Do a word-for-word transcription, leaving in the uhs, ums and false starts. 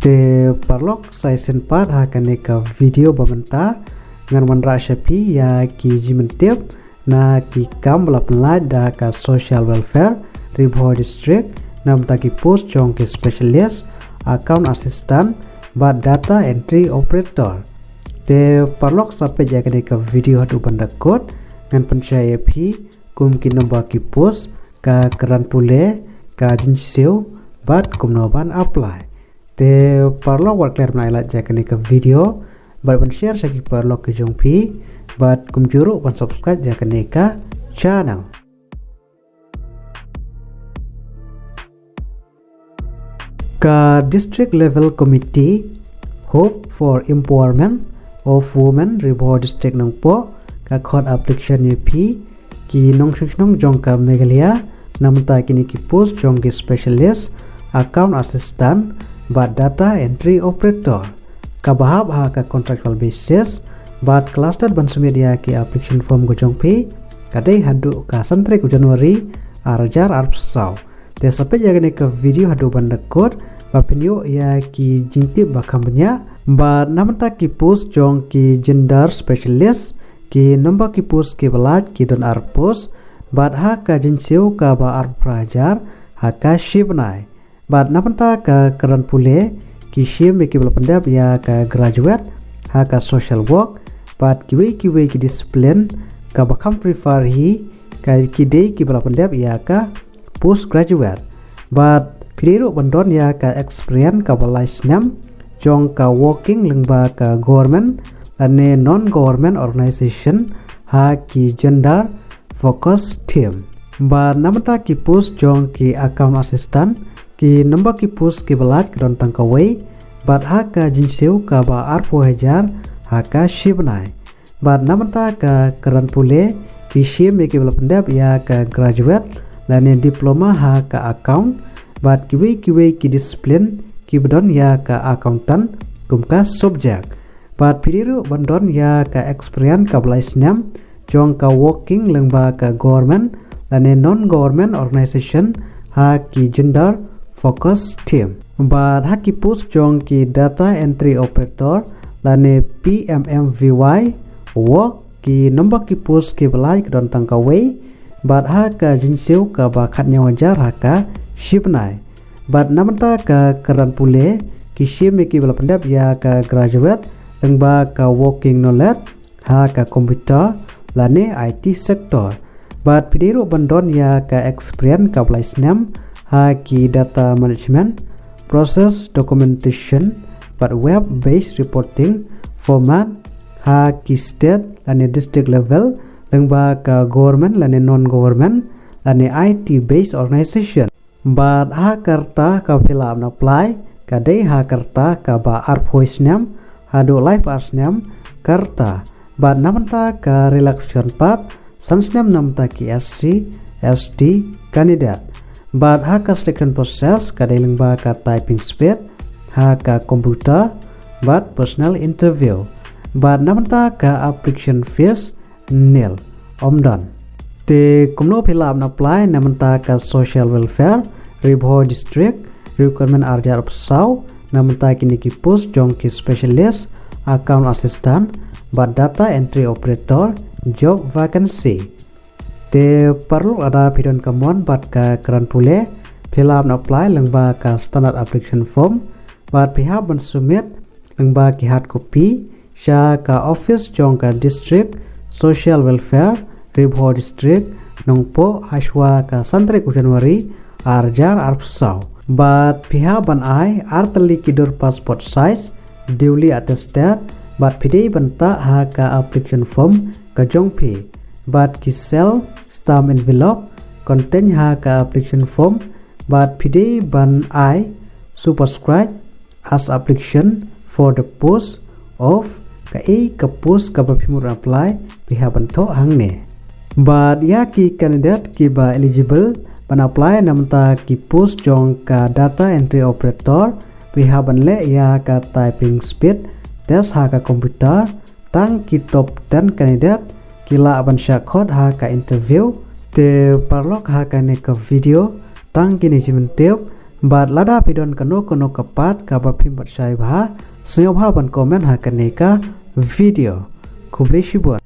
Te paralok, sa shisien pat ha kane ka video ba mynta ngan wanrah sha phi ïa ki jingmyntip na ki kam ba la pynlait da ka Social Welfare Ri Bhoi District, na bynta ki post jong ki specialist, account assistant bad data entry operator. Te paralok, sa peit ïa kane ka video haduh ban da kut, ngan pynshai ïa phi kum ki number ki post, ka kyrdan pule, ka jingsiew bad kumno ban apply. Te paralok, wat klet ban ai like ïa kane ka video bad ban share sha ki paralok ki jong phi, bad kumjuh ruh ban subscribe ïa kane ka channel. Ka District Level Committee Hub for Empowerment of Women Ri Bhoi District Nongpoh ka khot application ïa phi ki nongshong shnong jong ka Meghalaya na bynta kine ki post jong ki specialist, account assistant bad data entry operator. Kaba hap ha ka contractual basis bad ka last date ban submit ïa ki application form ka jong phi ka dei haduh ka san tarik u January ar hajar arphew saw. Te sa peit ïa kane ka video haduh ban da kut ba phin ïoh ïa ki jingtip ba kham bniah. Bad na bynta ki post jong ki gender specialist, ki number ki post kiba lait ki don ar post, bad ha ka jingsiew kaba arphew phra hajar ha ka shi bnai. Bad na bynta ka kyrdan pule, ki shim ïa kiba la pyndep ïa ka graduate ha ka social work, bad kiwei kiwei ki discipline kaba kham prefer hi ka ki dei kiba la pyndep ïa ka postgraduate. Bad phi dei ruh ban don ïa ka experience kaba lai snem jong ka working lyngba ka government lane non-government organization ha ki gender focus theme. Bad na bynta ki post jong ki account assistant, ki number ki post kiba lait ki don tang kawei, bad ha ka jingsiew kaba arphew hajar ha ka shi bnai. Bad na bynta ka kyrdan pule, ki shim ïa kiba la pyndep ïa ka graduate lane diploma ha ka account, bad kiwei kiwei ki discipline kiba don ïa ka accountant kum ka subject. Bad phi dei ruh ban don ïa ka experience kaba lai snem jong ka working lyngba ka government lane non-government organization ha ki gender focus theme. Bad ha ki post jong ki data entry operator lane P M M V Y work, ki number ki post kiba lait ki don tang kawei, bad ha ka jingsiew kaba khatñiew hajar ha ka shi bnai. Bad na bynta ka kyrdan pule, ki shim ïa kiba la pyndep ïa ka graduate lyngba ka working knowledge ha ka computer lane I T sector. Bad phi dei ruh ban don ïa ka experience kaba lai snem ha ki data management, process documentation bad web based reporting format ha ki state lane district level lyngba ka government lane non-government lane I T based organization. Bad ha ka rta kaba phi lah ban apply ka dei ha ka rta kaba arphew snem haduh laiphew ar snem ka rta. Bad na bynta ka relaxation pat, san snem na bynta ki S C, S T candidate. Bad ha ka selection process ka dei lyngba ka typing speed ha ka computer bad personal interview. Bad na bynta ka application fees nil, ym don. Te kumno phi lah ban apply na bynta ka Social Welfare Ri Bhoi District, requirement ar hajar arphew saw, na bynta kine ki post jong ki specialist, account assistant bad data entry operator, job vacancy. Te paralok, lada phi don ka mon bad ka kyrdan pule, phi lah ban apply lyngba ka standard application form bad phi hap ban submit lyngba ki hard copy sha ka office jong ka District Social Welfare Ri Bhoi District Nongpoh hashuwa ka san tarik u January ar hajar arphew saw. Bad phi hap ban ai ar tylli ki dur passport size duly attested, bad phi dei ban tah ha ka application form ka jong phi. Bad ki sealed stamp envelope contain ha ka application form, bad phi dei ban ai superscribe as application for the post of kaei ka post kaba phi mut apply, phi hap ban thoh hangne. Bad ïa ki candidate kiba eligible ban apply na bynta ki post jong ka data entry operator, phi hap ban leh ïa ka typing speed test ha ka computer. Tang ki top ten candidate ki lah ban shah khot ha ka interview. Te paralok, ha kane ka video tang kine ki jingmyntip Bad lada phi don kano kano ka pat kaba phim pat shai bha, sngewbha ban comment ha kane ka video. Khublei shibun.